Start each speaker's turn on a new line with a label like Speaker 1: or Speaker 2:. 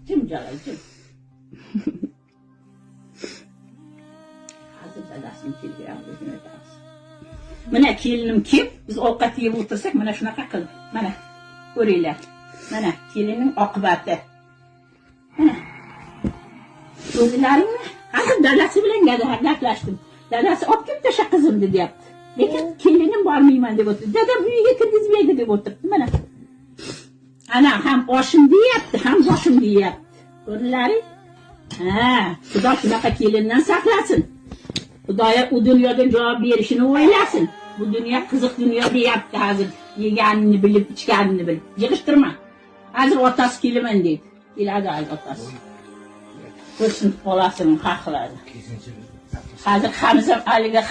Speaker 1: Jim jalal, jim. Hozir dadasini kelgan, o'zini aytamiz. Mana kelinim kelib, biz ovqat yeb o'tirsak, mana shunaqa qildi. Mana ko'ringlar. Mana kelinning oqibati. Mana. Ko'rdilaringmi? Hozir dadasi bilan gaplashdim. Dadasi olib kelib tasha qizimni deyapti. Lekin kelinim bormayman deb o'tirdi. Dadam uyiga kirgizmaydi deb o'tiribdi. Mana. Ana ham oshim deyapti, ham boshim deyapti. Ko'rdilaring? Ha, Xudo shunaqa kelindan saqlasin. Xudoyo u dunyoda javob berishini o'ylasin. Bu dunyo qiziq dunyo deyapti hozir. Yeganini bilib, ichganini bilib. Yig'ishtirma. Hozir otasi kelaman deydi. Keladi hozir otasi. Ko'rsin bolasini haqladi. Hozir Hamza haligi.